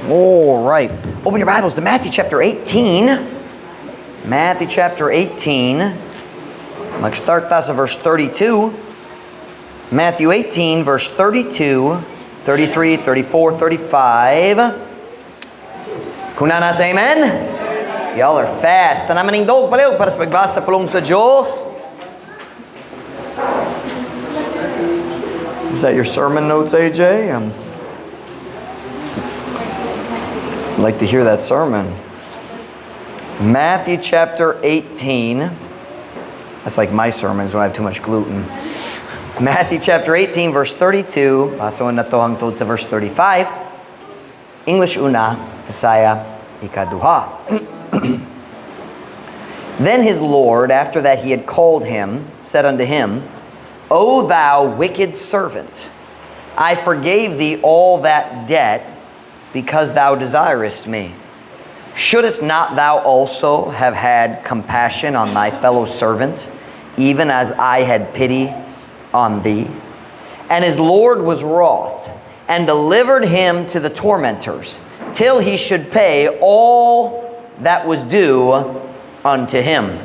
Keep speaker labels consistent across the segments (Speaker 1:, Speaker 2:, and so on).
Speaker 1: All right. Open your Bibles to Matthew chapter 18. Matthew chapter 18. Mag-start ta sa verse 32. Matthew 18, verse 32, 33, 34, 35. Kung naa na, say amen? Y'all are fast. Tanan manindog palihog para sa pagbasa pulong sa Diyos. Is that your sermon notes, AJ? I'd like to hear that sermon. Matthew chapter 18. That's like my sermons when I have too much gluten. Matthew chapter 18, verse 32. Basahon nato hangtod sa verse 35. English una, Bisaya ikaduha. Then his Lord, after that he had called him, said unto him, "O thou wicked servant, I forgave thee all that debt because thou desirest me. Shouldest not thou also have had compassion on thy fellow servant, even as I had pity on thee?" And his Lord was wroth, and delivered him to the tormentors, till he should pay all that was due unto him.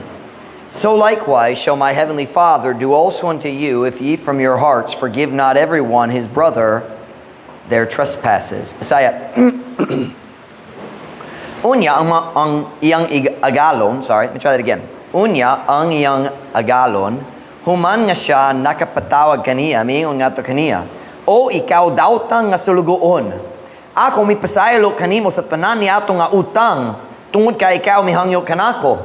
Speaker 1: So likewise shall my heavenly Father do also unto you, if ye from your hearts forgive not every one his brother their trespasses. Bisaya. Unya ang iyang agalon, sorry, let me try that again. Unya ang iyang agalon, human nga siya nakapatawag kaniya, miingon ngadto kaniya, "O ikaw dautan nga sulugoon, ako mipasaylo kanimo sa tanan niato nga utang, tungod kay ikaw mihangyo kanako.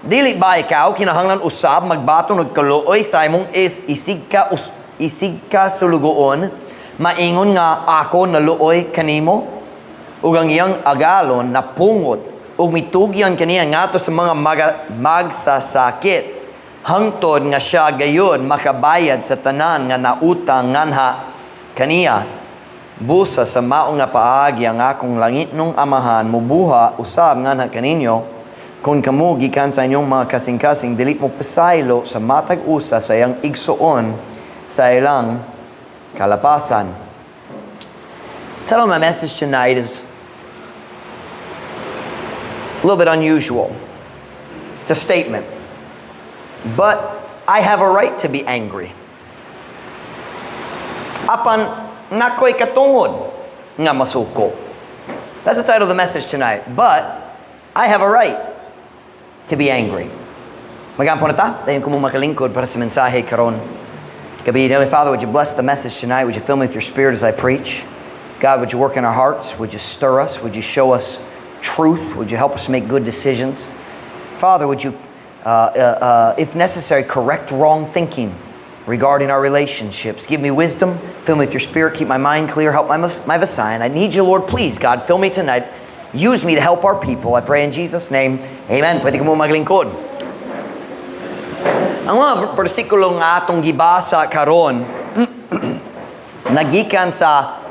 Speaker 1: Dili ba ikaw kinahanglan usab magbaton og kaluoy sa imong isig ka sulugoon, maingon nga ako naluoy kanimo?" Ug ang iyang agalon napungot ug mitugyan kaniya ngadto sa mga magsasakit hangtod nga siya gayud makabayad sa tanan nga nautang nganha kaniya. Busa sa mao nga paagi ang akong langitnong Amahan mubuha usab nganha kaninyo kung kamo gikan sa inyong mga kasing-kasing dili mo pasaylo sa matag usa sa iyang igsuon sa ilang kalapasan. Title of my message tonight is a little bit unusual. It's a statement. "But I have a right to be angry." Apan nakoy katungod nga masuko. That's the title of the message tonight. "But I have a right to be angry." Magampo na ta, dayon ko mo makalingkod para sa mensahe karon gabii. Heavenly Father, would you bless the message tonight? Would you fill me with your Spirit as I preach? God, would you work in our hearts? Would you stir us? Would you show us truth? Would you help us make good decisions? Father, would you, if necessary, correct wrong thinking regarding our relationships? Give me wisdom. Fill me with your Spirit. Keep my mind clear. Help my Visayan. I need you, Lord. Please, God, fill me tonight. Use me to help our people. I pray in Jesus' name. Amen. Pwede kamo maglingkod. Ang mga bersikulo nga atong gibasa karon nagikan sa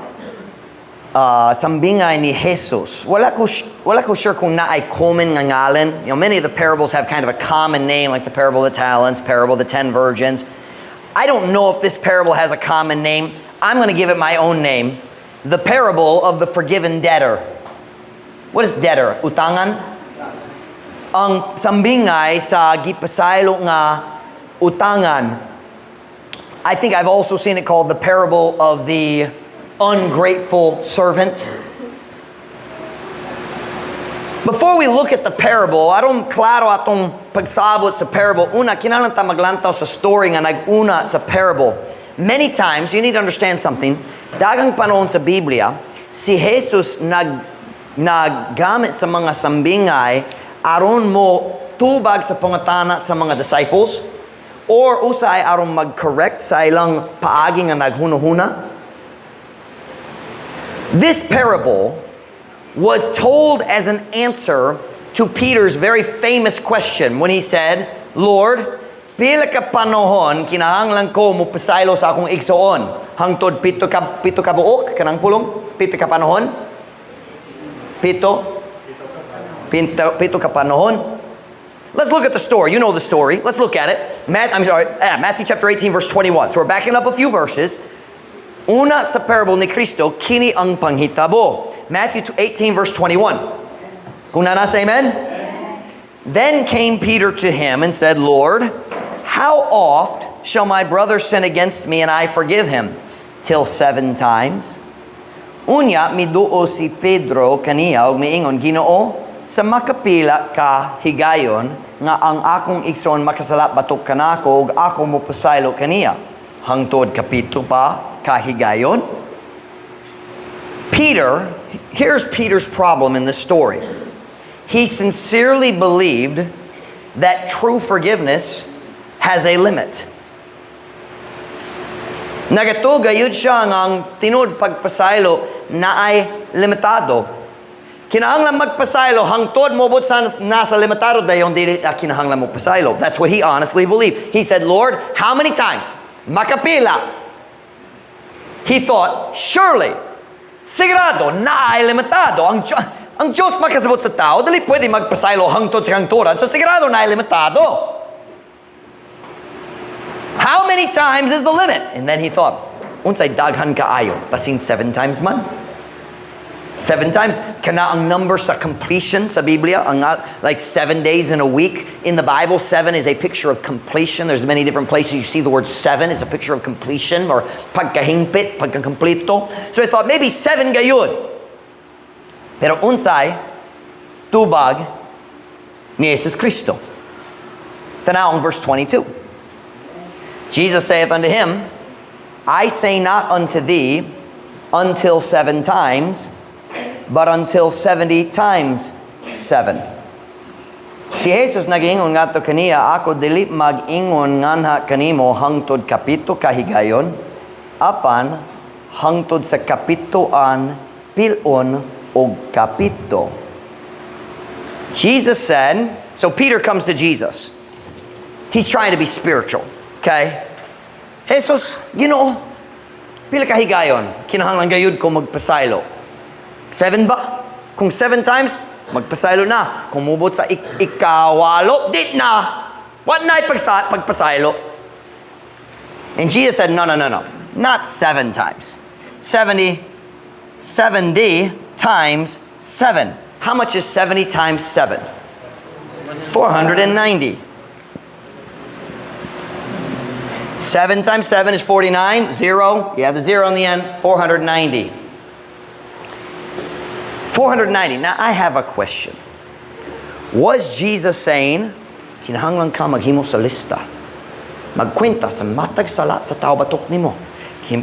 Speaker 1: sambingay ni Jesus. Wala ko sure kung naay common nga ngalan. Many of the parables have kind of a common name, like the parable of the talents, parable of the 10 virgins. I don't know if this parable has a common name. I'm going to give it my own name. The parable of the forgiven debtor. What is debtor? Utangan? Ang sambingay sa gipasaylo nga utangan. I think I've also seen it called the parable of the ungrateful servant. Before we look at the parable, aron klaro atong pagsabot sa parable, una, kinahanglan ta maglantaw sa story nga nag-una sa parable. Many times, you need to understand something, daghang panahon sa Biblia, si Jesus naggamit sa mga sambingay aron mo tubag sa pangatana sa mga disciples or usay aron mag-correct sa ilang paagi nga naghunahuna. This parable was told as an answer to Peter's very famous question when he said, "Lord, pila ka panahon kinahanglan ko mo pasaylo sa akong igsoon? Hangtod 7 ka buok kanang pulong? 7 ka panahon? Pito? 7 ka panahon?" Let's look at the story. You know the story. Let's look at it. Matt, I'm sorry, Matthew chapter 18, verse 21. So we're backing up a few verses. Una sa parable ni Kristo, kini ang panghitabo. Matthew 18 verse 21. Kung naa na, say amen? Then came Peter to him and said, "Lord, how oft shall my brother sin against me and I forgive him? Till seven times?" Unya miduo si Pedro kaniya ug miingon, "Ginoo, sa makapila ka higayon nga ang akong igsoon makasala batok kanako ug ako mopasaylo kaniya? Hangtod kapito pa ka higayon?" Peter, here's Peter's problem in this story. He sincerely believed that true forgiveness has a limit. Nagatuo gayud siya nga ang tinuod pagpasaylo naay limitado. Kinahanglan magpasaylo hangtod moabot sa nasa limitado, dayon dili na kinahanglan mo pasaylo. That's what he honestly believed. He said, "Lord, how many times? Makapila?" He thought, surely, sigurado, naay limitado. Ang Diyos makasabot sa tao, dili pwede magpasaylo hangtod sa hangturan. So sigurado naay limitado. How many times is the limit? And then he thought, "Unsay daghan kaayo? Basin seven times man?" Seven times. Kana ang number sa completion sa Biblia. Ang, like 7 days in a week. In the Bible, seven is a picture of completion. There's many different places you see the word seven is a picture of completion or pagkahingpit, pagkakompleto. So I thought maybe seven gayud. Pero unsay tubag ni Jesus Kristo? Tanaw ang verse 22. Jesus saith unto him, "I say not unto thee until seven times, but until 70 times seven." Si Jesus nag-ingon ngadto kaniya, "Ako dili mag-ingon nganha kanimo hangtod kapito kahigayon, apan hangtod sa kapitoan pil-on og kapito." Jesus said, so Peter comes to Jesus. He's trying to be spiritual, okay? "Jesus, Ginoo, pila ka higayon kinahanglan gayud ko magpasaylo? Seven ba? Kung seven times, magpasaylo na. Kung mubot sa ikawalo, di na. Wa na pagpasaylo." And Jesus said, No. Not seven times. 70, 70 times 7. How much is 70 times 7? 490. 7 times 7 is 49. 0. You have the 0 in the end. 490. 490. Now, I have a question. Was Jesus saying, "Kinahanglan ka maghimo sa lista? Magkwenta sa matag sala sa tao batok nimo.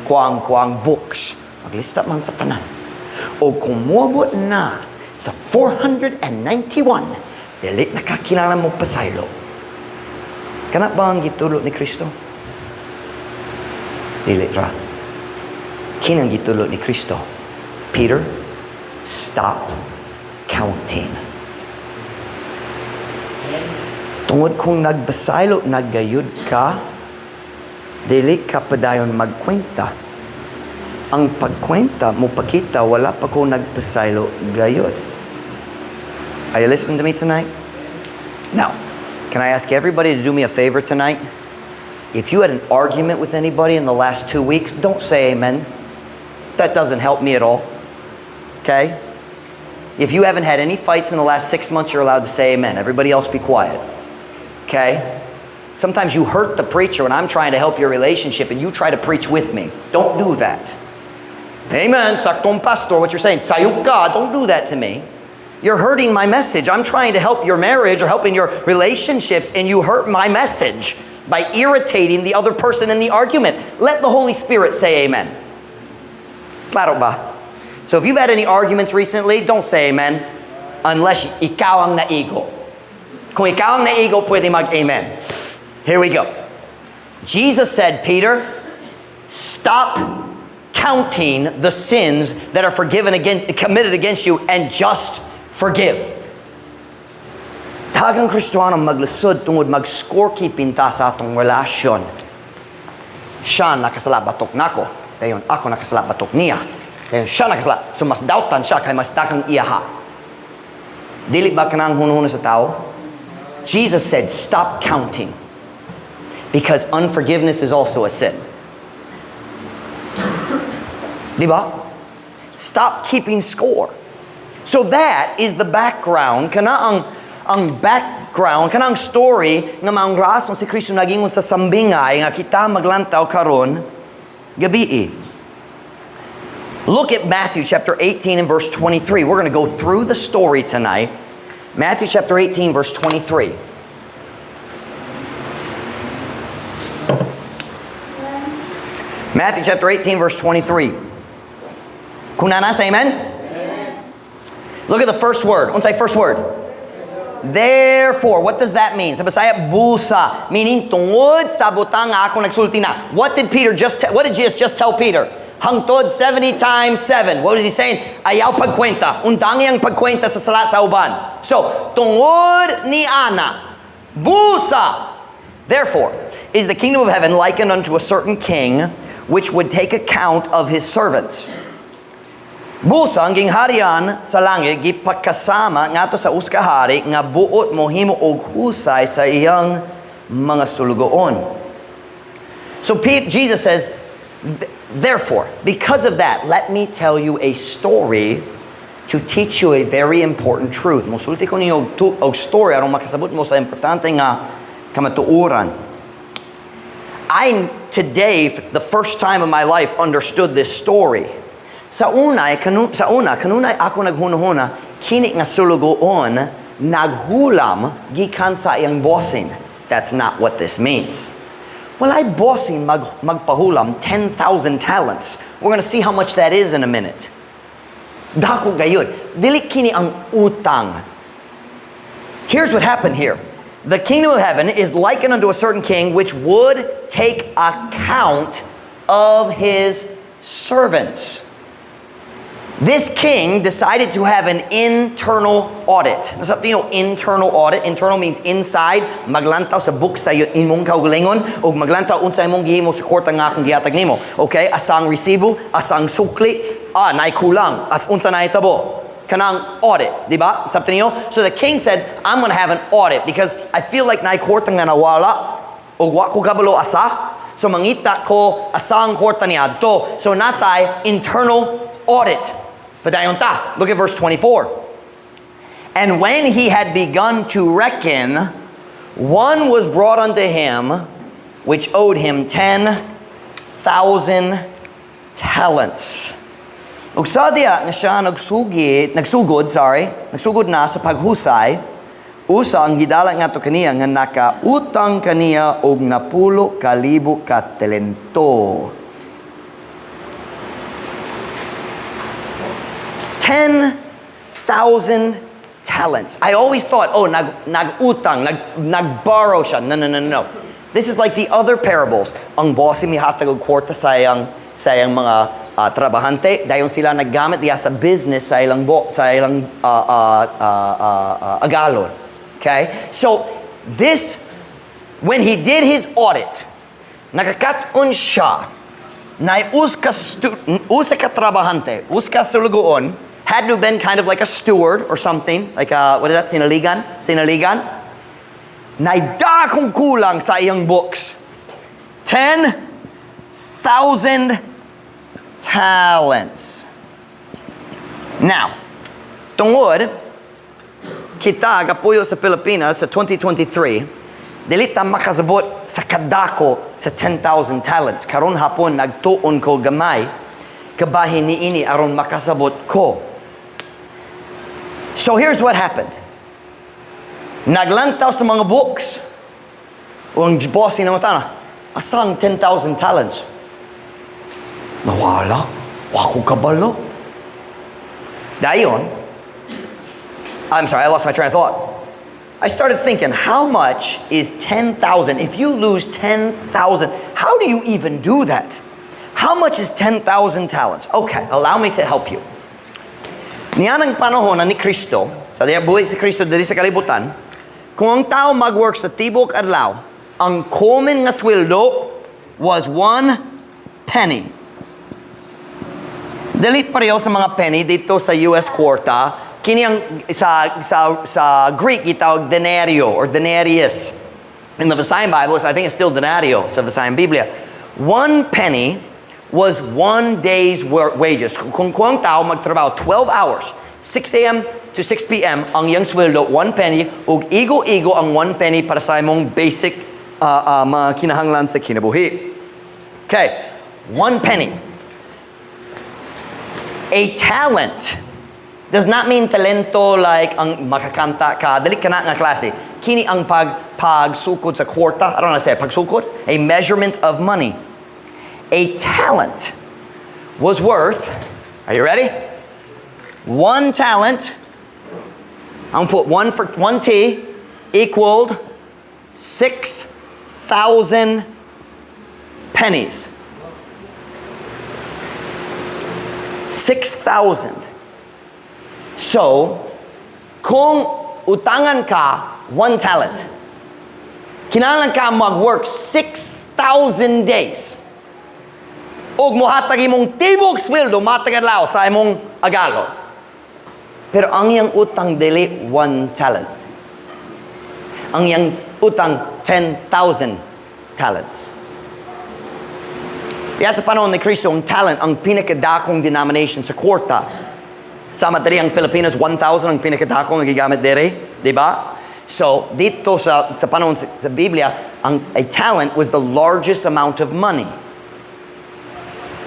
Speaker 1: Kuang kuang books. Maglista man sa tanan. O kung moabot na sa 491, dili na ka kinahanglan mo pasaylo." Kana ba ang gitudlo ni Kristo? Dili ra. Kini ang gitudlo ni Kristo: "Peter, stop counting. Tungod kung nagpasaylo na gayud ka, dili ka padayon magkwenta. Ang pagkwenta mo pakita wala pa ko nagpasaylo gayud." Are you listening to me tonight? Now, can I ask everybody to do me a favor tonight? If you had an argument with anybody in the last 2 weeks, don't say amen. That doesn't help me at all. Okay? If you haven't had any fights in the last 6 months, you're allowed to say amen. Everybody else be quiet. Okay? Sometimes you hurt the preacher when I'm trying to help your relationship and you try to preach with me. Don't do that. "Amen. Saktong pastor," what you're saying. "Sayop ka." Don't do that to me. You're hurting my message. I'm trying to help your marriage or helping your relationships, and you hurt my message by irritating the other person in the argument. Let the Holy Spirit say amen. Klaro ba? So if you've had any arguments recently, don't say amen unless ikaw ang naigo. Kung ikaw ang naigo, pwede mag-amen. Here we go. Jesus said, "Peter, stop counting the sins that are forgiven against, committed against you and just forgive." Daghang Kristiyano maglisod tungod mag-scorekeeping ta sa atong relasyon. Siya nakasala batok nako. Dayon ako nakasala batok niya. Dayon siya nakasala. So mas dautan siya kay mas daghang iyaha. Dili ba kanang hunahuna sa tao? Jesus said, "Stop counting. Because unforgiveness is also a sin." Di ba? Stop keeping score. So that is the background. Kana ang background, kana ang story nga maong rason si Kristo nagingon sa sambingay nga kita maglantaw karon gabii. Look at Matthew chapter 18 and verse 23. We're going to go through the story tonight. Matthew chapter 18 verse 23. Matthew chapter 18 verse 23. Kung naa na, say amen? Amen. Look at the first word. Unsay first word? Therefore. What does that mean? Sa Bisaya, busa. Meaning, tungod sa butang nga ako nagsulti na. What did Jesus just tell Peter? Hangtod 70 times 7. What was he saying? Ayaw pagkwenta. Undangi ang pagkwenta sa sala sa uban. So, tungod ni ana, busa. Therefore, is the kingdom of heaven likened unto a certain king which would take account of his servants. Busa ang gingharian sa langit gipakasama ngadto sa usa ka hari nga buot mohimo og husay sa iyang mga sulugoon. So Jesus says, "Therefore, because of that, let me tell you a story to teach you a very important truth." Mosulti ko ninyo og story aron makasabot mo sa importante nga kamatuoran. I today, for the first time in my life, understood this story. Sa una, kanunay ako naghunahuna, kini nga sulugoon naghulam gikan sa iyang bossing. That's not what this means. Well, ay bossing magpahulam 10,000 talents. We're going to see how much that is in a minute. Dako gayud. Dili kini ang utang. Here's what happened here. The kingdom of heaven is likened unto a certain king which would take account of his servants. This king decided to have an internal audit. Something, internal audit. Internal means inside. Maglantaw sa book sa imong kaugalingon o maglantaw unsa imong gihimo sa kwarta nga akong gihatag nimo. Okay? Asang resibo, asang sukli, naay kulang. As unsa nahitabo. Kanang audit, di ba? Sabta niyo? So the king said, "I'm gonna have an audit because I feel like naay kwarta nga nawala o wa ko kabalo asa. So mangita ko asang kwarta niya to." So naa tay internal audit. Padayon ta. Look at verse 24. And when he had begun to reckon, one was brought unto him which owed him 10,000 talents. Ug sa diha nga siya nagsugod, sorry, nagsugod na sa paghusay, usa ang gidala ngadto kaniya nga nakautang kaniya og 10,000 ka talento. 10,000 talents. I always thought, oh, nag-utang, nag-borrow siya. No. This is like the other parables. Ang boss mihatag og kwarta sa iyang mga trabahante, dayon sila naggamit diya sa business sa ilang agalon. Okay? So, this, when he did his audit, nakakat-on siya na usa ka trabahante, usa ka sulugoon, had to have been kind of like a steward or something, like a, what is that, sinaligan? Sinaligan? Naay dakong kulang sa iyang books. 10,000 talents. Now, tungod, kita kapuyo sa Pilipinas sa 2023, dili ta makasabot sa kadako sa 10,000 talents. Karon hapon nagtuon ko gamay, kabahin niini aron makasabot ko. So here's what happened. Naglantaw sa mga books. Ang boss nangutana, "Asang 10,000 talents?" "Nawala. Wa ko kabalo." Dayon, I'm sorry, I lost my train of thought. I started thinking, how much is 10,000? If you lose 10,000, how do you even do that? How much is 10,000 talents? Okay, allow me to help you. Niyanang panahon na ni Kristo, sa diya buhi si Kristo diri sa kalibutan, kung ang tao mag-work sa tibok adlaw, ang common nga sweldo was 1 penny. Dili pareho sa mga penny dito sa US kwarta. Kini ang sa Greek gitawag denario or denarius. In the Visayan Bible, I think it's still denario sa Visayan Biblia. 1 penny was one day's wages. Kung ang tao magtrabaho 12 hours, 6 a.m. to 6 p.m., ang iyang sweldo, 1 penny, ug igo-igo ang 1 penny para sa imong basic mga kinahanglan sa kinabuhi. Okay, 1 penny. A talent does not mean talento like ang makakanta ka. Dili kana nga klase. Kini ang pagsukod sa kwarta. I don't know how to say it. Pagsukod? A measurement of money. A talent was worth, are you ready? 1 talent, I'm gonna put one for one T, equaled 6,000 pennies. 6,000. So, kung utangan ka 1 talent, kinahanglan ka mag-work 6,000 days. Ug mohatag imong tibok sweldo matag adlaw sa imong agalon. Pero ang iyang utang dili 1 talent. Ang iyang utang 10,000 talents. Kaya sa panahon ni Kristo, ang talent ang pinakadakong denomination sa kwarta. Sama diri ang Pilipinas, 1,000 ang pinakadakong ang gigamit diri, di ba? So, dito sa panahon sa Biblia, a talent was the largest amount of money.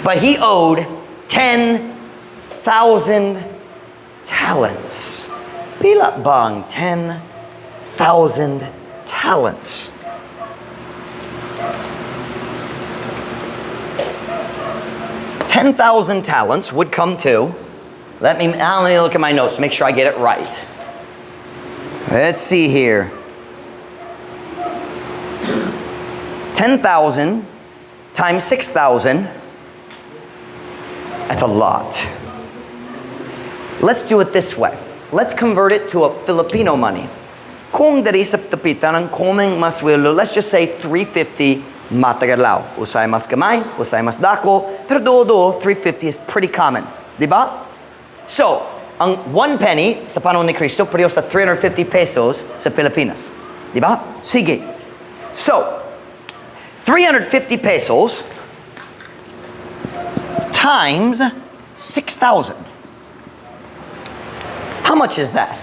Speaker 1: But he owed 10,000 talents. Pila bang 10,000 talents? 10,000 talents would come to, let me look at my notes to make sure I get it right. Let's see here. 10,000 times 6,000, that's a lot. Let's do it this way. Let's convert it to a Filipino money. Kung diri sa Dapitan ang komeng masweldo, let's just say 350 matag adlaw. Usay mas gamay, usay mas dako, pero duo-duo, 350 is pretty common. Di ba? So, ang 1 penny sa panahon ni Kristo, pareho sa 350 pesos sa Pilipinas. Di ba? Sige. So, 350 pesos times 6,000. How much is that?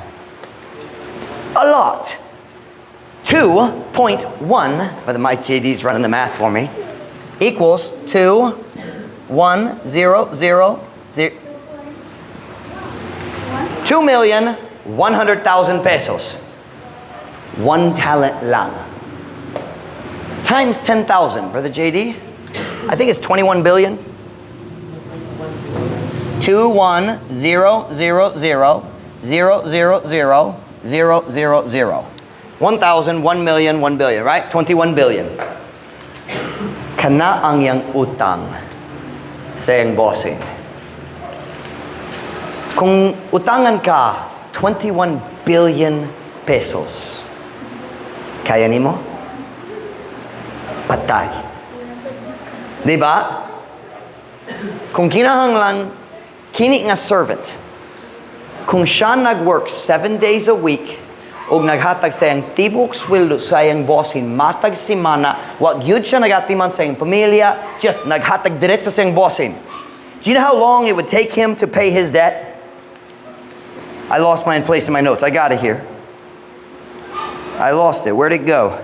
Speaker 1: A lot. 2.1, by the my JD's running the math for me, equals 2, 1, 0, 0, 0, 2,100,000 pesos. 1 talent lang. Times 10,000, Brother JD. I think it's 21 billion. 2, 1, 0, 0, 0, 0, 0, 0, 0, 0, 0. 1,000, 1 million, 1 billion, right? 21 billion. Kana ang iyang utang sa iyang bossing. Kung utangan ka 21 billion pesos, kaya nimo? Patay. Di ba? Kung kinahanglan kini nga servant, kung siya nag-work 7 days a week, ug naghatag sa iyang tibok sweldo sa iyang bossing matag simana, wa gyud siya nagatiman sa iyang pamilya, just naghatag diretso sa iyang bossing. Do you know how long it would take him to pay his debt? I lost my place in my notes. I got it here. I lost it. Where'd it go?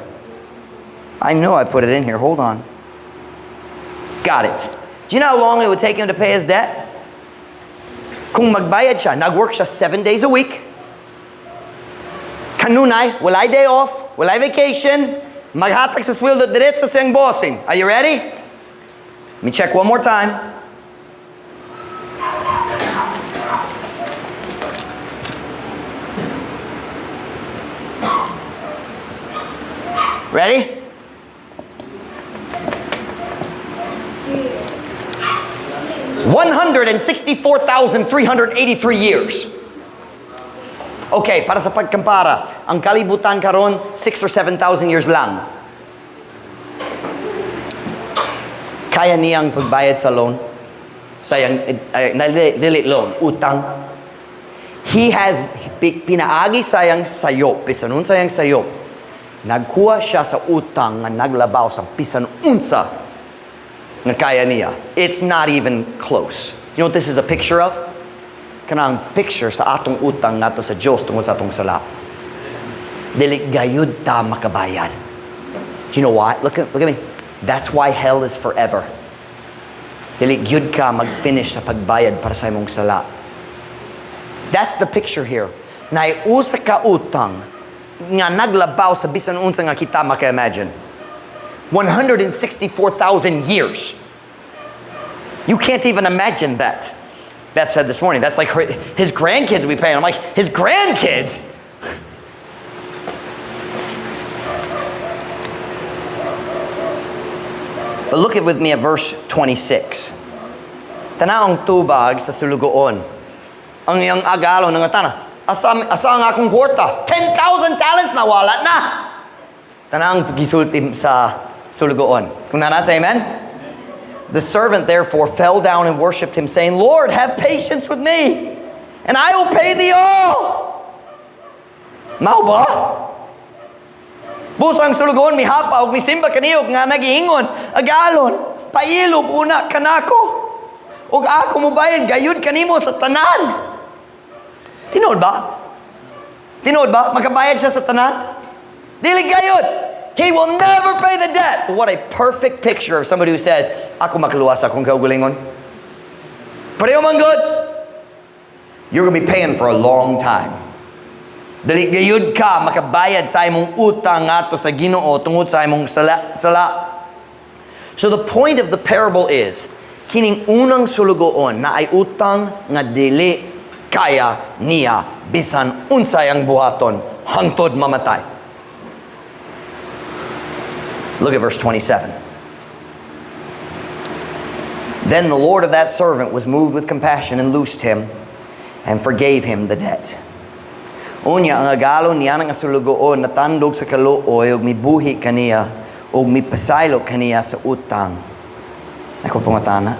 Speaker 1: I know I put it in here. Hold on. Got it. Do you know how long it would take him to pay his debt? Kung magbayad siya, nag-work siya 7 days a week, kanunay, walay day off, walay vacation, maghatag sa sweldo diretso sa iyang bossing. Are you ready? Let me check one more time. Ready? 164,383 years. Okay, para sa pagkampara, ang kalibutan karon 6 or 7,000 years lang. Kaya niyang pagbayad sa loan? Sa iyang, eh, dili loan, utang. He has pinaagi sa iyang sayop, bisan unsa iyang sayop. Nagkuha siya sa utang nga naglabaw sa bisan unsa Nga kaya niya. It's not even close. You know what this is a picture of? Kanang picture sa atong utang ngadto sa Dios tungod sa atong sala. Dili gayud ta makabayad. Do you know why? Look at me. That's why hell is forever. Dili gyud ka mag-finish sa pagbayad para sa imong sala. That's the picture here. Naay usa ka utang nga naglabaw sa bisan unsa nga kita maka-imagine. 164,000 years. You can't even imagine that. Beth said this morning, that's like his grandkids will be paying. I'm like, "His grandkids?" But look at with me at verse 26. Tan-awa ang tubag sa sulugoon. Ang iyang agalon nangutana, "Asa ang akong kwarta? 10,000 talents na wala na." Tan-awa ang gisulti sa sulugoon. Kung naa na, say amen? The servant therefore fell down and worshipped him, saying, "Lord, have patience with me, and I will pay thee all." Mao ba? Busa ang sulugoon, mihapa ug misimba kaniya nga nagiingon, "Agalon, pailob una kanako. Ug ako mobayad gayud kanimo sa tanan." Tinuod ba? Tinuod ba? Makabayad siya sa tanan? Dili gayud. He will never pay the debt. But what a perfect picture of somebody who says, "Ako makaluwas akong kaugalingon." Pareho man gud. You're gonna be paying for a long time. Dili gayud ka makabayad sa imong utang ngadto sa Ginoo tungod sa imong sala. Sala. So the point of the parable is, kining unang sulugoon naay utang nga dili kaya niya bisan unsay ang buhaton hangtod mamatay. Look at verse 27. Then the Lord of that servant was moved with compassion and loosed him and forgave him the debt. Unya ang agalon niya nga sulugoon natandog sa kaluoy ug mibuhi kaniya ug mipasaylo kaniya sa utang. Ako pangutan-a.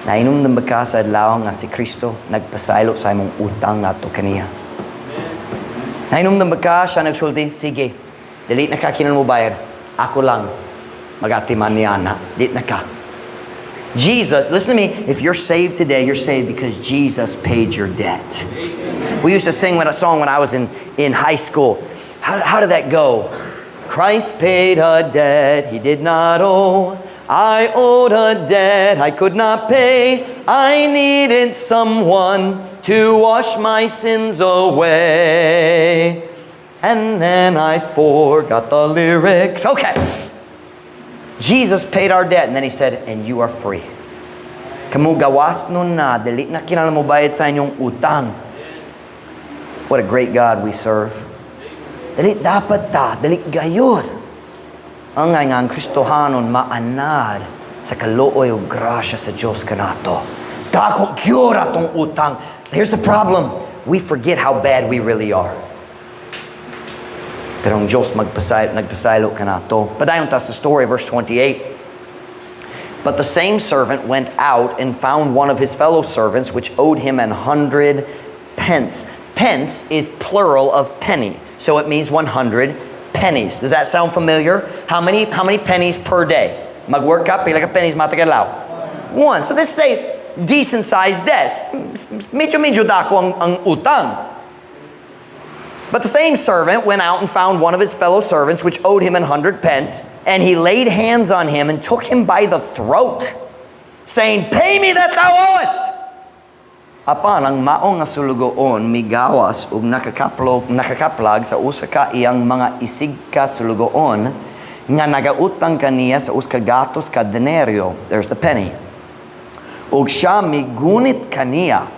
Speaker 1: Nahinumdom ba ka sa adlaw nga si Kristo nagpasaylo sa imong utang ngadto kaniya? Nahinumdom ba ka siya nagsulti, "Sige, dili na ka kinahanglan mobayad. Ako lang magatiman niana. Di na ka." Jesus, listen to me, if you're saved today, you're saved because Jesus paid your debt. We used to sing a song when I was in high school. How did that go? Christ paid a debt he did not owe. I owed a debt I could not pay. I needed someone to wash my sins away. And then I forgot the lyrics. Okay. Jesus paid our debt, and then he said, "And you are free." Kamo gawas nun na, dili na kinahanglan mo bayad sa inyong utang. What a great God we serve. Dili dapat ta, dili gayud. Angay nga ang Kristohanon maanad sa kaluoy ug grasya sa Dios kanato. Dako gyud atong utang. Here's the problem. We forget how bad we really are. Pero ang Diyos nagpasaylo kanato. Padayon ta sa story, verse 28. But the same servant went out and found one of his fellow servants which owed him 100 pence. Pence is plural of penny, so it means 100 pennies. Does that sound familiar? How many pennies per day? Mag-work ka, pila ka pennies matag adlaw? One. So this is a decent sized debt. Medyo medyo dako ang utang. But the same servant went out and found one of his fellow servants which owed him 100 pence, and he laid hands on him and took him by the throat, saying, "Pay me that thou owest." Apan ang mao nga sulugoon migawas ug nakakaplag sa usa ka iyang mga isigka sulugoon nga nagautang kaniya sa usa ka gatos ka denaryo. There's the penny. Ug siya migunit kaniya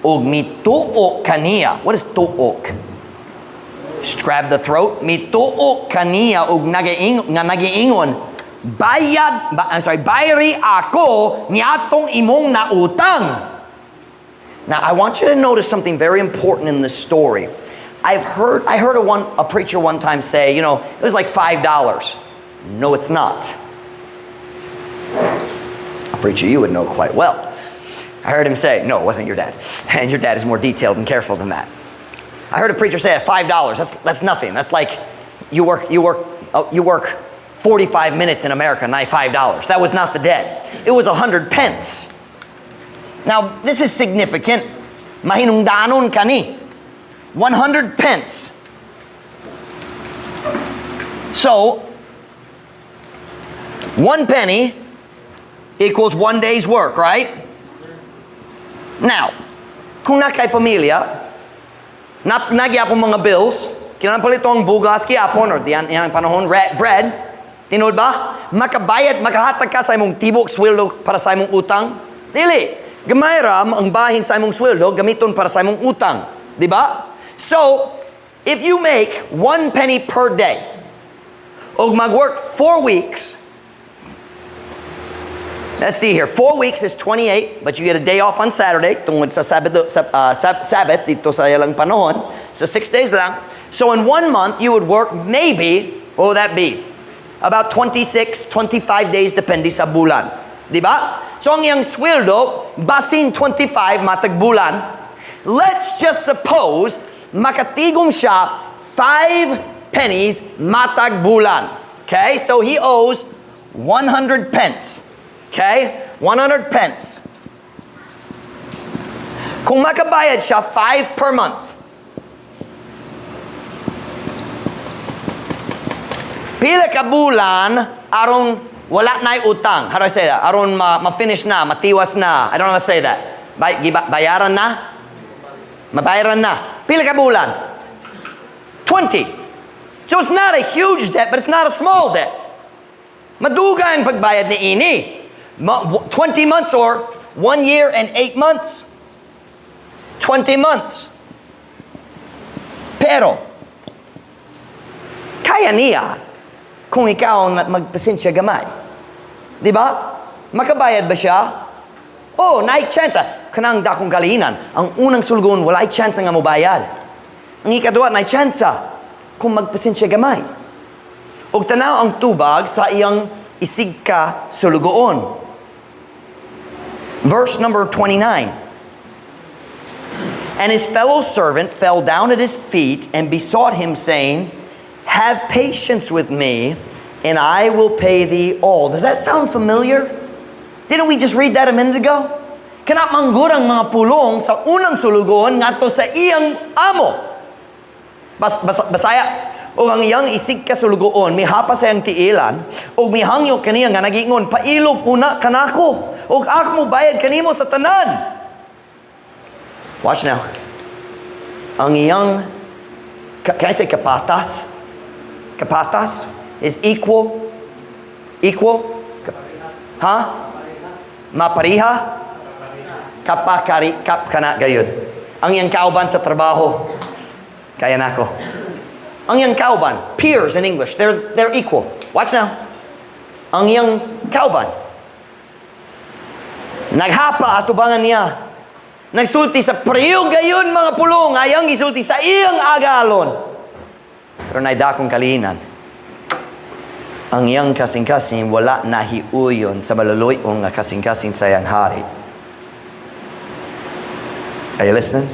Speaker 1: ug mituok kaniya. What is tuok? Grab the throat. Mituok kaniya ug nga nagiingon, "Bayad, ba, I'm sorry, bayri ako niadtong imong nautang." Now, I want you to notice something very important in this story. I heard a preacher one time say, "It was like $5." No, it's not. A preacher you would know quite well. I heard him say, no, it wasn't your dad. And your dad is more detailed and careful than that. I heard a preacher say at $5, that's nothing. That's like you work 45 minutes in America, na $5. That was not the debt. It was 100 pence. Now, this is significant. Mahinungdanon kani. 100 pence. So, 1 penny equals one day's work, right? Now, kung naa kay pamilya, naa gyapon mga bills, kailangan palito ang bugas gyapon or diyan iyang panahon, bread, tinuod ba? Makabayad, makahatag ka sa imong tibok sweldo para sa imong utang? Dili. Gamay ra ang bahin sa imong sweldo, gamiton para sa imong utang. Di ba? So, if you make 1 penny per day, og mag-work 4 weeks, let's see here. 4 weeks is 28, but you get a day off on Saturday tungod sa Sabbath, Sabbath dito sa ilang panahon. So 6 days lang. So in one month, you would work maybe, what would that be? About 26, 25 days depende sa bulan. Di ba? So ang iyang sweldo, basin 25 matag bulan. Let's just suppose makatigom siya 5 pennies matag bulan. Okay? So he owes 100 pence. Okay? 100 pence. Kung makabayad siya 5 per month, pila ka bulan aron wala na'y utang? How do I say that? Aron ma-finish na, matiwas na. I don't know how to say that. Bayaran na? Mabayaran na. Pila ka bulan? 20. So it's not a huge debt, but it's not a small debt. Madugay ang pagbayad ni ini. 20 months or 1 year and 8 months. 20 months. Pero, kaya niya kung ikaw ang magpasensya gamay. Di ba? Makabayad ba siya? Oh, naay chance. Kanang dakong kalihinan. Ang unang sulugoon, walay chance nga mobayad. Ang ikaduha, naay chance kung magpasensya gamay. Og tanaw ang tubag sa iyang isig ka sulugoon. Verse number 29. And his fellow servant fell down at his feet and besought him, saying, "Have patience with me, and I will pay thee all." Does that sound familiar? Didn't we just read that a minute ago? Kana man gud ang mga pulong sa unang sulugoon ngadto sa iyang amo. Basaya. O ang iyang isig ka sulugoon, mihapa sa iyang tiilan, o mihangyo kaniya nga nagingon, "Pailob una kanako, ug ako mo bayad kanimo sa tanan." Watch now. Ang iyang, can I say kapatas? Kapatas is equal. Equal? Ha? Mapariha? Kapakari, kap, kana gayud. Ang iyang kauban sa trabaho. Kaya nako. Ang iyang kauban, peers in English, they're equal. Watch now. Ang iyang kauban. Naghapa atubangan niya. Nagsulti sa pareho gayon mga pulong, ayang gisulti sa iyang agalon. Pero naay dakong kalihinan. Ang iyang kasing-kasing wala nahiuyon sa maluluy-on nga kasing-kasing sa iyang hari. Are you listening?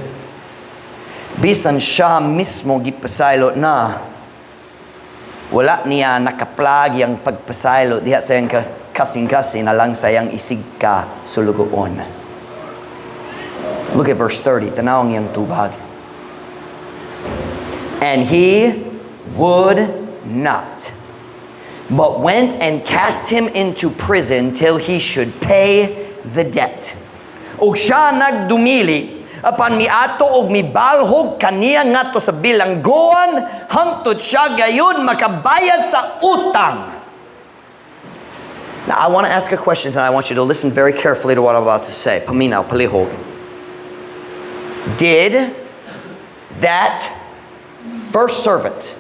Speaker 1: Bisan siya mismo gipasaylo na, wala niya nakaplagi ang pagpasaylo diha sa iyang kasing-kasing na lang sa iyang isig ka sulugoon. Look at verse 30. Tanaw ang iyang tubag. And he would not, but went and cast him into prison till he should pay the debt. Og siya nagdumili, apan miadto og mibalhog kaniya ngadto sa bilanggoan hangtod siya gayud makabayad sa utang. Now, I want to ask a question and I want you to listen very carefully to what I'm about to say. Paminaw, palihog. Did that first servant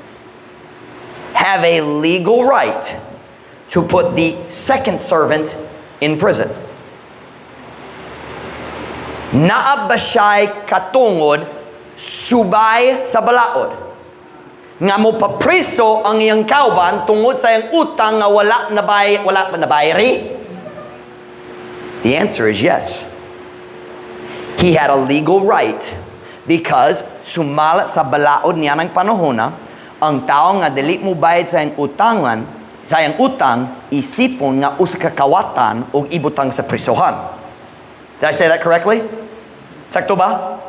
Speaker 1: have a legal right to put the second servant in prison? Naa ba siya'y katungod subay sa balaod nga mo papriso ang iyang kauban tungod sa iyang utang nga wala pa nabayri? The answer is yes. He had a legal right because sumala sa balaod niya ng panahona, ang tao nga dili mo bayad sa iyang utangan Sa iyang utang, isipon nga usa ka kawatan ug ibutang sa prisohan. Did I say that correctly? Sakto ba?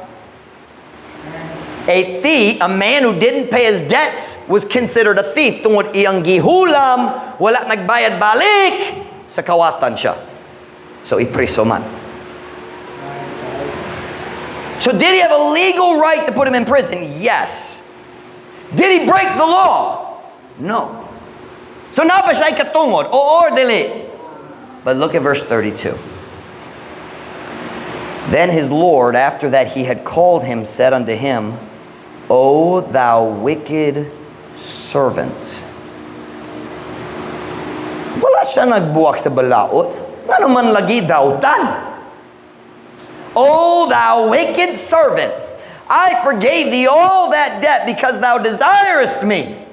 Speaker 1: A thief, a man who didn't pay his debts, was considered a thief. Tungod iyang gihulam, wala nagbayad balik, sa kawatan siya. So ipriso man. So did he have a legal right to put him in prison? Yes. Did he break the law? No. So naa ba siya katungod? Oo or dili? But look at verse 32. Then his Lord, after that he had called him, said unto him, "O thou wicked servant." Wala siya nagbuwak sa balaod. Ngano man lagi dautan? "O thou wicked servant, I forgave thee all that debt because thou desirest me."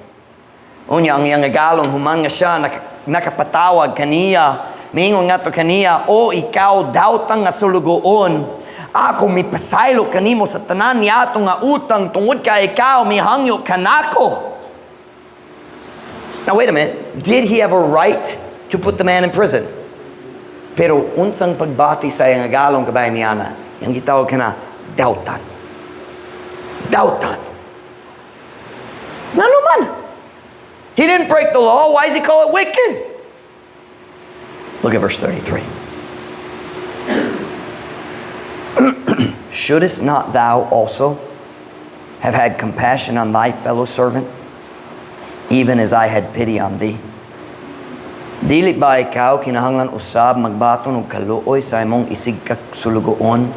Speaker 1: Unya ang iyang agalon, human nga siya nakapatawag kaniya, miingon ngadto kaniya, "O ikaw dautang nga sulugoon, ako mipasaylo kanimo sa tanan niato nga utang tungod kay ikaw mihangyo kanako." Now wait a minute, did he have a right to put the man in prison? Pero unsang pagbati sa iyang agalon kabay niana, iyang gitawag kana dautan. Dautan. Ngano man? He didn't break the law. Why does he call it wicked? Look at verse 33. "Shouldest not thou also have had compassion on thy fellow servant, even as I had pity on thee?" Dili ba ikaw kinahanglan usab magbaton og kaluoy sa imong isig ka sulugoon,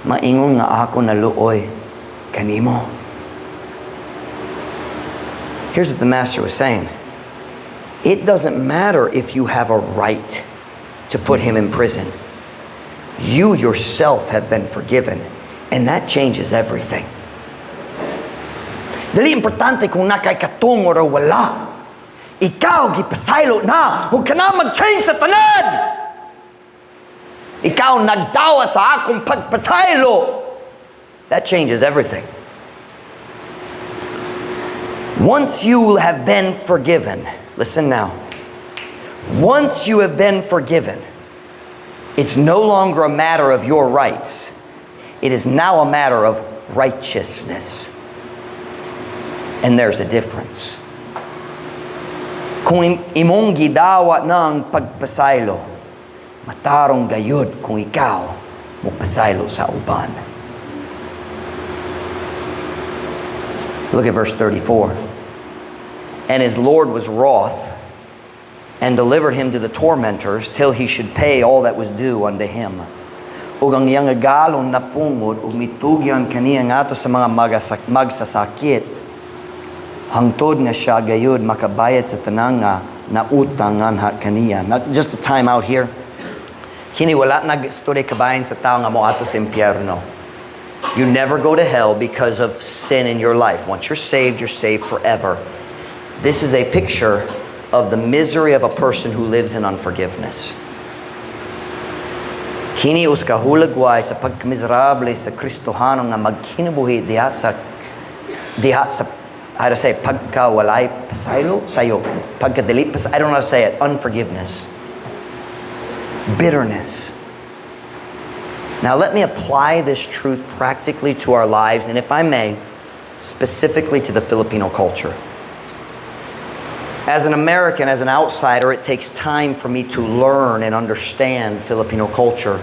Speaker 1: maingon nga ako naluoy kanimo? Here's what the master was saying. It doesn't matter if you have a right to put him in prison. You yourself have been forgiven, and that changes everything. Dili importante kung naa kay katungod o wala. Ikaw gipasaylo na, ug kana mag-change sa tanan. Ikaw nagdawat sa akong pagpasaylo. That changes everything. Once you have been forgiven, listen now. Once you have been forgiven, it's no longer a matter of your rights. It is now a matter of righteousness. And there's a difference. Kung imong gidawat ng pagpasaylo, matarong gayud kung ikaw mopasaylo sa uban. Look at verse 34. "And his Lord was wroth and delivered him to the tormentors till he should pay all that was due unto him." Ug ang iyang agalon napungod ug mitugyan kaniya ngadto sa mga magsasakit hangtod nga siya gayud makabayad sa tanan nga nautang nganha kaniya. Not just a time out here. Kini wala nag-istorya kabahin sa tao nga moadto sa impyerno. You never go to hell because of sin in your life. Once you're saved forever. This is a picture of the misery of a person who lives in unforgiveness. Kini usa ka hulagway sa pagkamiserable sa Kristohano nga magkinabuhi diha sa, how to say, pagkawalay pasaylo sayo, pagkadili pas, I don't know how to say it, unforgiveness, bitterness. Now let me apply this truth practically to our lives, and if I may, specifically to the Filipino culture. As an American, as an outsider, it takes time for me to learn and understand Filipino culture.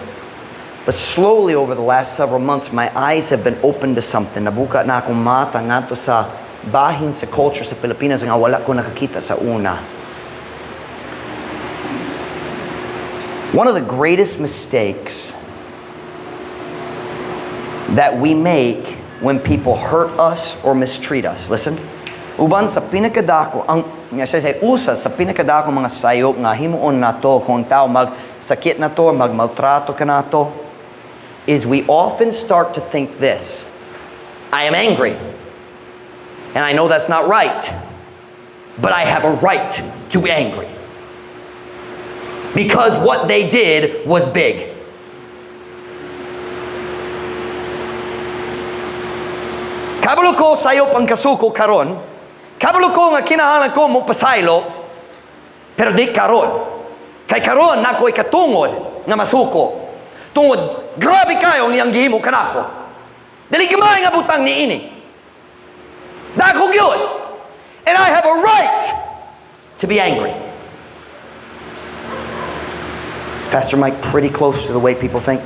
Speaker 1: But slowly over the last several months, my eyes have been opened to something. Nabuka na akong mata ngadto sa bahin sa culture sa Pilipinas nga wala ko nakakita sa una. One of the greatest mistakes that we make when people hurt us or mistreat us, listen, uban sa pinakadako, ang nga siya say, usa sa pinakadako mga sayop nga himuon nato kung ang tao magsakit nato, magmaltrato ka nato, is we often start to think this: "I am angry, and I know that's not right, but I have a right to be angry because what they did was big." Kabalo ko sayop ang kasuko karon, kabalo ko nga kinahanglan ko mo pasaylo, Pero di karon. Kay karon nako'y katungod nga masuko. Tungod grabe kayo ang iyang gihimo kanako. Dili gamay nga butang niini. Dako gyud. And I have a right to be angry. Is Pastor Mike pretty close to the way people think?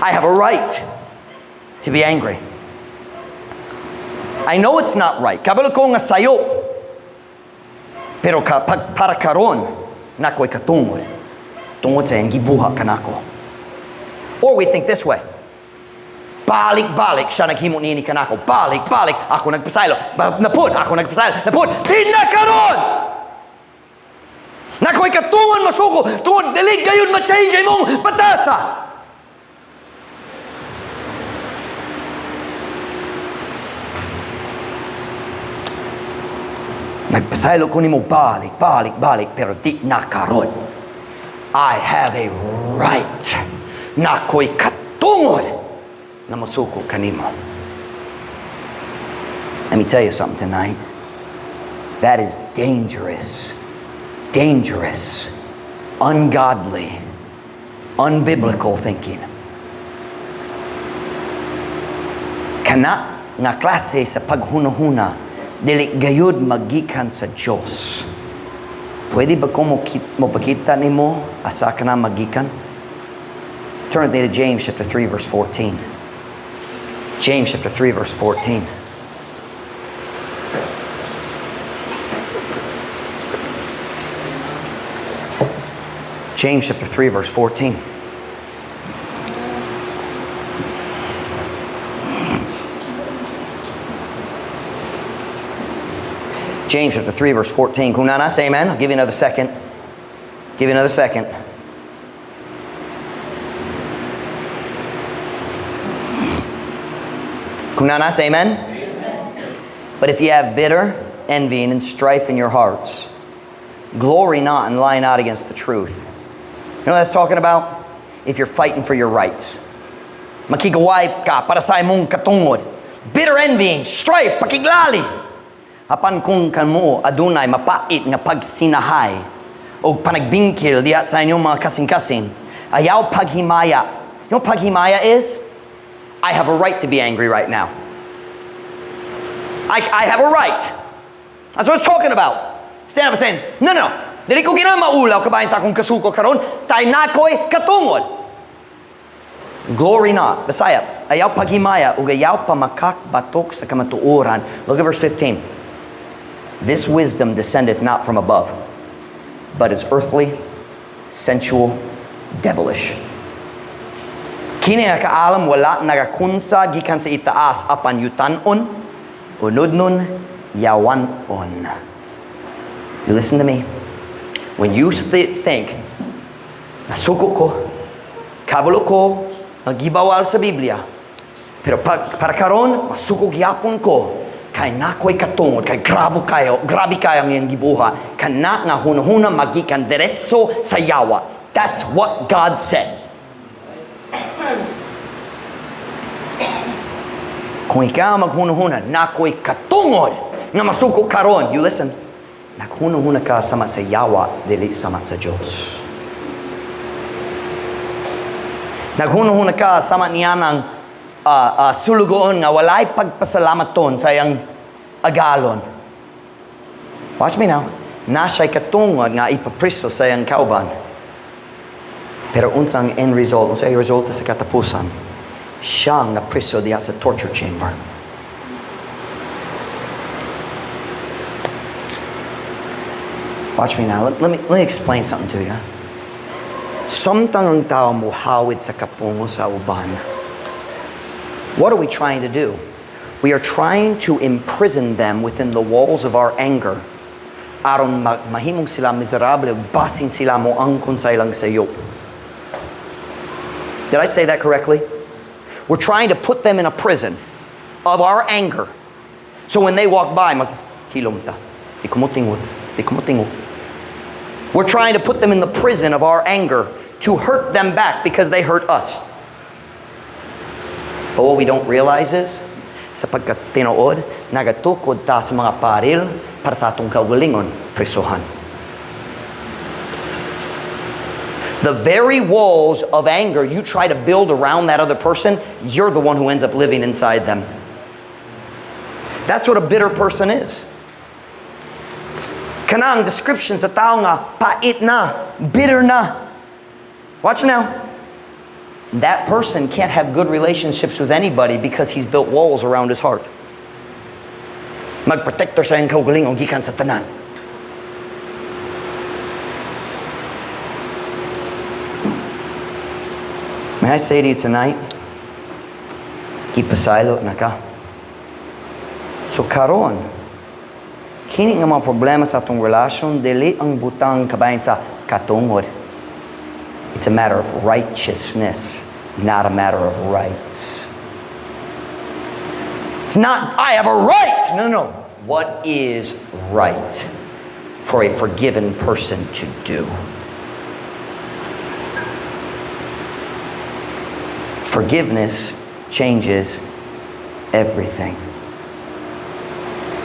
Speaker 1: I have a right to be angry. I know it's not right. Kabalo ko nga sayop. Pero para karon, nako'y katungod. Tungod sa iyang gibuhat kanako. Or we think this way. Balik-balik siya naghimo niini kanako. Balik-balik ako nagpasaylo. Napud ako nagpasaylo. Napud di na karon. Nako'y katungod masuko. Tungod dili gayud ma-change imong batasa. Nagpasaylo ko nimo balik, balik, balik, pero di na karon. I have a right. Nako'y katungod na masuko kanimo. Let me tell you something tonight. That is dangerous, dangerous, ungodly, unbiblical thinking. Kana nga klase sa paghunahuna dili gayud magikan sa Dios. Pwede ba ko mo pakita nimo asa ka na magikan? Turn with me to James chapter 3 verse 14. James chapter 3 verse 14. James chapter 3 verse 14. James chapter 3 verse 14. Kung naa na, say amen. I'll give you another second. Give you another second. Kung naa na, say amen. Amen. But if ye have bitter envying and strife in your hearts, glory not and lie not against the truth. You know what that's talking about? If you're fighting for your rights. Makig-away ka para sa imong katungod. Bitter envying, strife, pakiglalis. Apan kung kamo adunay mapait nga pagsinahay o panagbingkil diha sa inyong mga kasing-kasing, ayaw paghimaya. You know what paghimaya is? I have a right to be angry right now. I have a right. That's what it's talking about. Stand up and saying, No. Dili ko kinahanglan maulaw kabahin sa akong kasuko karon, kay nakoy katungod. Glory not. Bisaya, ayaw paghimaya ug ayaw pamakakbatok sa kamatuoran. Look at verse 15. This wisdom descendeth not from above, but is earthly, sensual, devilish. Kini nga kaalam wala nagakunsa gikan sa itaas apan yutanon, unudnon, yawanon. You listen to me. When you think, nasuko ko, kabalo ko, magibawal sa Biblia, pero para karon, masuko gyapon ko, kay nakoy katungod, kay grabe kayo ang iyang gibuhat, kana nga hunahuna magikan diretso sa yawa. That's what God said. Kung ikaw maghunahuna, nakoy katungod nga masuko karon. You listen. Naghunahuna ka sama sa yawa, dili sama sa Diyos. Naghunahuna ka sama niya ng sulugoon nga walay pagpasalamaton sa iyang agalon. Watch me now. Na siya'y katungod nga ipapriso sa iyang kauban. Pero unsang end result, unsang resulta sa katapusan, siyang napriso diha sa torture chamber. Watch me now. Let me explain something to you. Samtang ang tao muhawid sa kapungo sa uban, what are we trying to do? We are trying to imprison them within the walls of our anger. Aron mahimong sila miserable, basin sila mo angkon sa ilang sayop. Did I say that correctly? We're trying to put them in a prison of our anger. So when they walk by, maghilom ta. Di ko mo tingog. Di ko mo tingog. We're trying to put them in the prison of our anger to hurt them back because they hurt us. But what we don't realize is, sa pagkatinuod, Nagatukod ta sa mga paril para sa atong kaugalingon, presohan. The very walls of anger you try to build around that other person, you're the one who ends up living inside them. That's what a bitter person is. Kanang description sa tao nga pait na, bitter na. Watch now. That person can't have good relationships with anybody because he's built walls around his heart. Magprotector sa iyang kaugalingon gikan sa tanan. May I say to you tonight, gipasaylo na ka. So karon, kini nga mga problema sa atong relasyon, dili ang butang kabahin sa katungod. It's a matter of righteousness, not a matter of rights. It's not, "I have a right." No. What is right for a forgiven person to do? Forgiveness changes everything.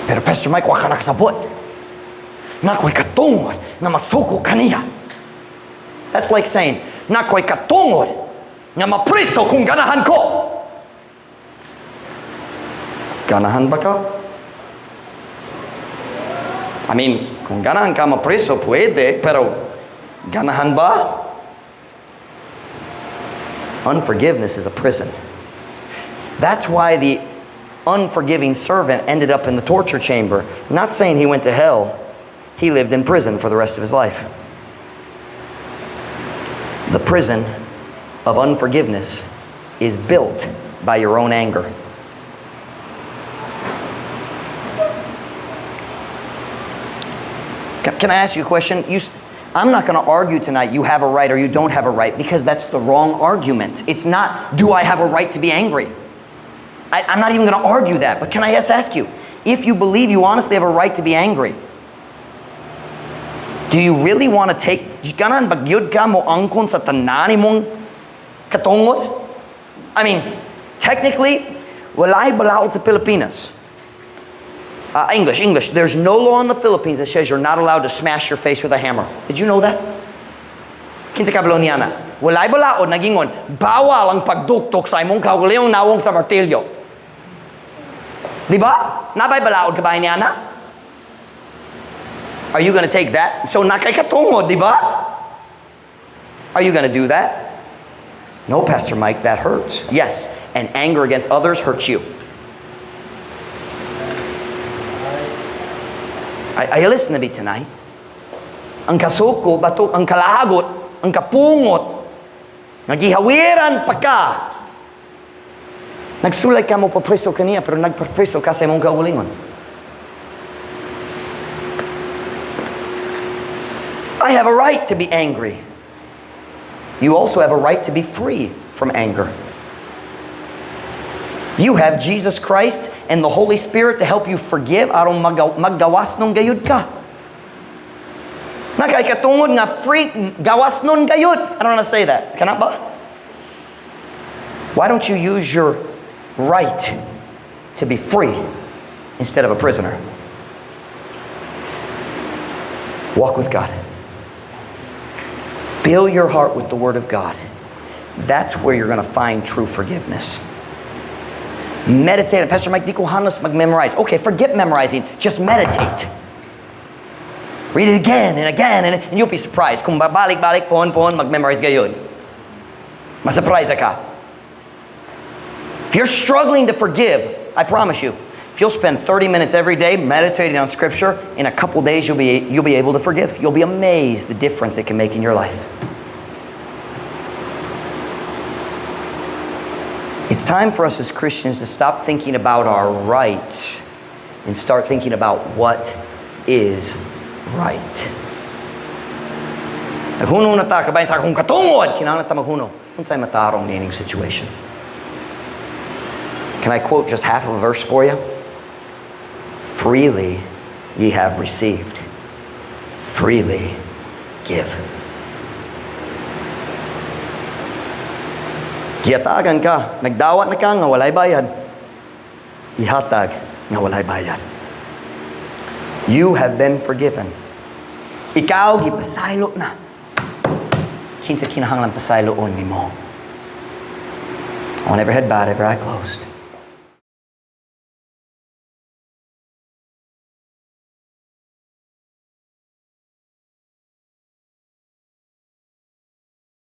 Speaker 1: "Pero Pastor Mike, wa ka nakasabot. Naa ko'y katungod nga masuko kaniya." That's like saying, "Naa ko'y katungod nga mapriso kung ganahan ko." Ganahan ba ka? I mean, kung ganahan ka mapriso, pwede, pero ganahan ba? Unforgiveness is a prison. That's why the unforgiving servant ended up in the torture chamber. Not saying he went to hell. He lived in prison for the rest of his life. The prison of unforgiveness is built by your own anger. Can I ask you a question? I'm not going to argue tonight you have a right or you don't have a right, because that's the wrong argument. It's not, "Do I have a right to be angry?" I'm not even going to argue that. But can I just ask you, if you believe you honestly have a right to be angry, do you really want to take, ganahan ba gyud ka mo angkon sa tanan mong katungod? I mean, technically, walay balaod sa Pilipinas. English, English. There's no law in the Philippines that says you're not allowed to smash your face with a hammer. Did you know that? Kinsa kabalo niana? Walay balaod nag-ingon, bawal ang pagduktok sa imong kaugalingong nawong sa martilyo. Di ba? Naa bay balaod kabahin niana? Are you gonna take that? So naa kay katungod, di ba? Are you gonna do that? "No, Pastor Mike, that hurts." Yes, and anger against others hurts you. Are you listening to me tonight? Ang kasuko, batok, ang kalagot, ang kapungot, nagihawiran pa ka. Nagsulay ka mo papreso kaniya, pero nagpapreso ka sa imong kaugalingon. I have a right to be angry. You also have a right to be free from anger. You have Jesus Christ and the Holy Spirit to help you forgive aron maggawas nung gayud ka. Naa kay katungod nga free gawas nun gayud. I don't want to say that. Kana ba? Why don't you use your right to be free instead of a prisoner? Walk with God. Fill your heart with the Word of God. That's where you're going to find true forgiveness. Meditate. "Pastor Mike, di ko halos mag-memorize." Okay, forget memorizing. Just meditate. Read it again and again, and you'll be surprised. Kung babalik-balik, pohon-pohon, mag-memorize gayud. Ma-surprise ka. If you're struggling to forgive, I promise you, if you'll spend 30 minutes every day meditating on Scripture, in a couple days you'll be able to forgive. You'll be amazed the difference it can make in your life. It's time for us as Christians to stop thinking about our rights and start thinking about what is right. Naghuno na ta, kabahin sa akong katungod, kinahanglan ta maghuno. Unsay matarong niining situation? Can I quote just half of a verse for you? Freely ye have received, freely give. Gihatagan ka, nagdawat na ka nga walay bayad. Ihatag Nga walay bayad. You have been forgiven. Ikaw gipasaylo na. Kinsa kinahanglan pasayloon nimo? On every head bowed, every eye closed.